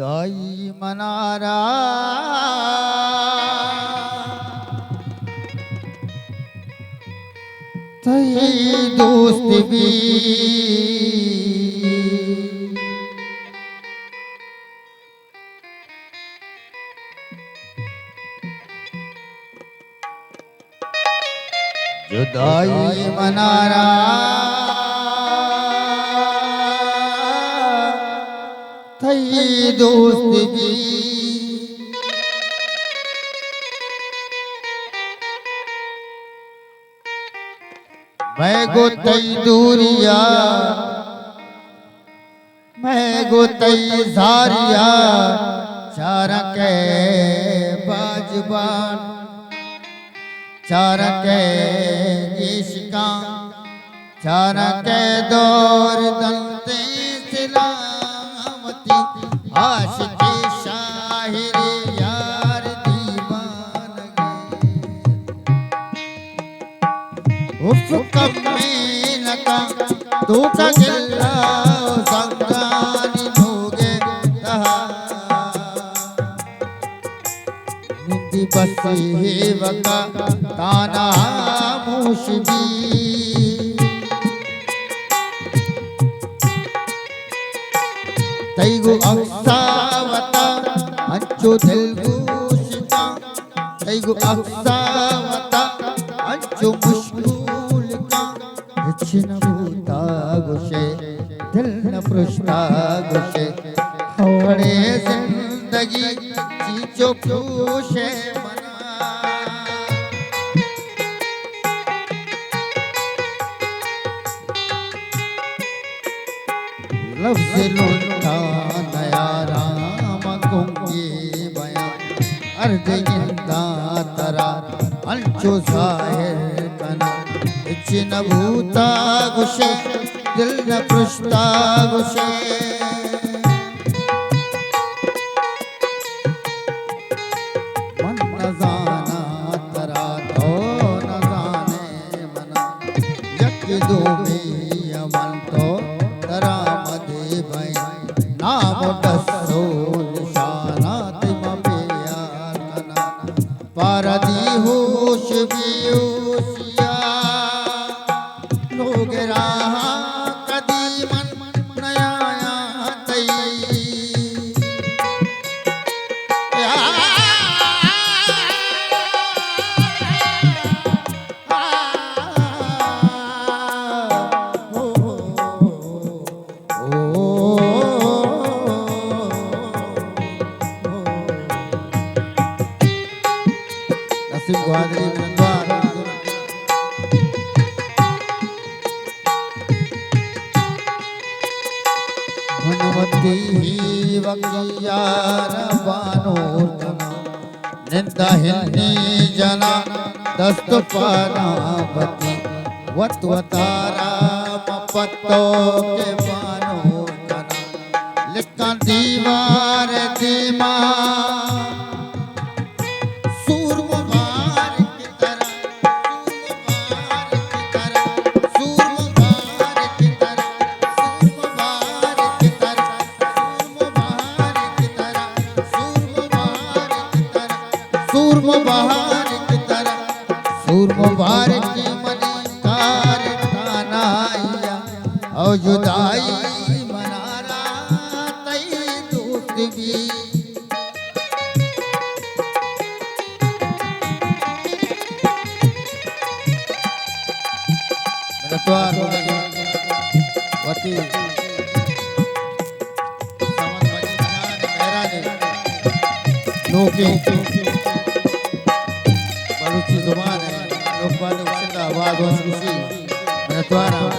جدائی منارا تئی دوست بی۔ جدائی منارا تئی دوست بی۔ مئے گوں تئی دوریا، مئے گوں تئی زاریا، چارکئے باجبان، چارکئے گیشکان، چارکئے دور دنتیں سلامتی، عاشقی شاعری یار دیوانگی۔ اف کمیں نکاں توکا گلہ و زنگانی لوگے تہا۔ نندی بس ایوکا تانا ہاموش بی۔ تئی گوں اکسا وتا انچو دلگوش کن۔ تئی گوں اکسا وتا انچو مشغول کن، ہچ نہ بوتا گوشے، دل نہ پرشتا گوشے، ہاوڑے زندگی چیچو پروشے منا۔ لفظ لوٹاں نیاراں من گنگی بیاں، ہر دگنداں ترا انچو ظاہر کناں۔ ہچ نہ بوتا گوشے، دل نہ پرشتا گوشے۔ من نزاناں ترا، تو نزانے منا، یک دومی من تو ترا مدی بئیں، نام و دست و نشانات ما پیار کناں۔ پارا دی ہوش بیہوشیا، لوگ راہاں کدی من نیایاں تئی۔ نسیم گوادری منتوار۔ من وتی ہی وقت یار بانور کناں، نندا ہنی جناں دست پاداں بتی، وت وتارا من پتو کے بانور کناں۔ لکاں دیوار دیما، سور مبارک ترا، سور مبارک ترا، سور مبارک ترا، سور مبارک ترا، سور مبارک ترا، سور مبارک ترا، سور مبارک ترا، سور مبارک منی کار تانائیا، او جدائی منارا تئی دوست بی۔ منتوار وتی سمن مجید جان مہرانی نوکیں بلوچی زبان ءِ لوگ بانک زندہ آباد وش گوشی۔ منتوار آں۔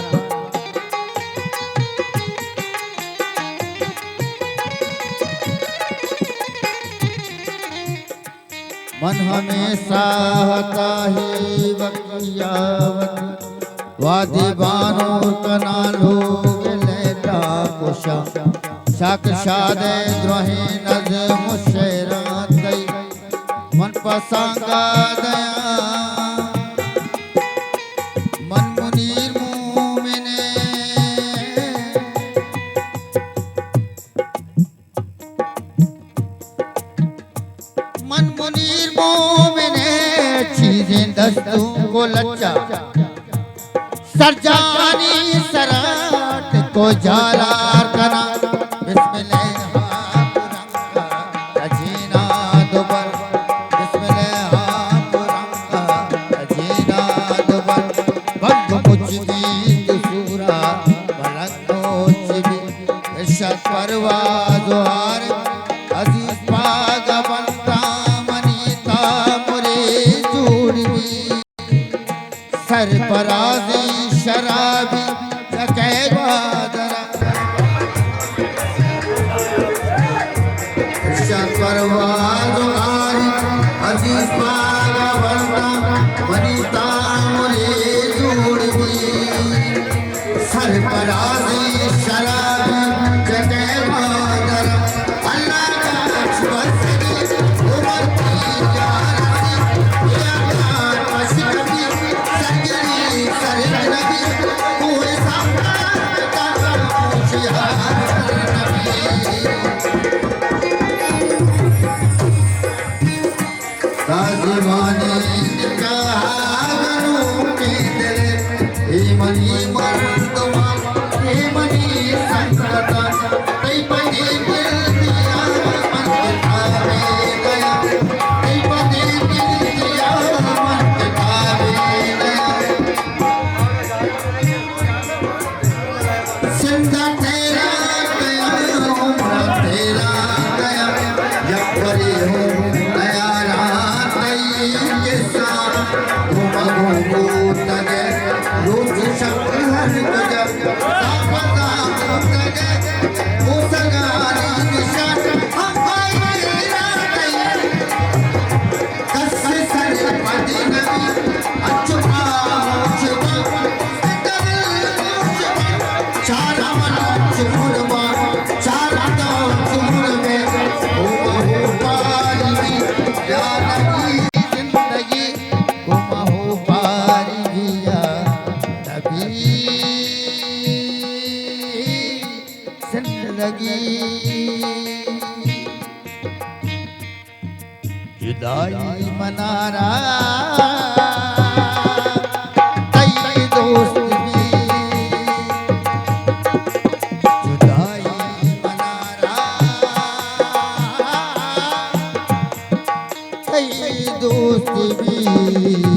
من ہمے ساہتا ہی وقت یا وقت وادی بانور کناں لوگ لیٹا کشاں۔ شاک شاد ءِ درہیں نظم و شعراں تئی من پسانگا دیاں۔ من منیر مومن ءِ منیر مومن ءِ چیزیں دستوں کو لچا، سرجانی سراٹ کو جالار کنا۔ بسم اللہ ہاں پرنگا اجینا دوبر، بسم اللہ ہاں پرنگا اجینا دوبر، بند مچ بیت سورا بلند مچ بیت، ارشاد پرواز و عارف عزیز پاگا بنتا، منی تامرے جوڑ بی۔ سرفرازی شرابی چکے گوادرا، ارشاد پرواز و عارف عزیز پاگا بنتا، منی تامرے جوڑ بی۔ سرفرازی شرابی چکے مادر، اللہ کا بندگی عمر کی یارانی، یا کار مشربی، سرگری سرگربی، کوئی سامنا کا پوچھا۔ تازیوانی نکاح گنوکیں دل، اے منی مردمان، اے منی سنگتان، تئی پدی دل دیا من کتابے دیا، تئی پدی دل دیا من کتابے دیا۔ سندھ ءَ تیرا دیا، عمر ءَ تیرا دیا، یک برے ہوں نیاراں تئی قصہ، گم گم بوتگ ئے روچ شپ ہر کجا، ساپ ساپ بوتگ ئے بوسگانی نشان، ہم آئی را تئی کس سر پدی نبی، انچو پا انچو با، دل انچو با، چارا من انچو مربا، چارا دا انچو مربے، او مہو پاری بی، یا نبی زندگی، او مہو پاری بی، یا نبی زندگی۔ جدائی منارا تئی دوست بی، جدائی منارا تئی دوست بی۔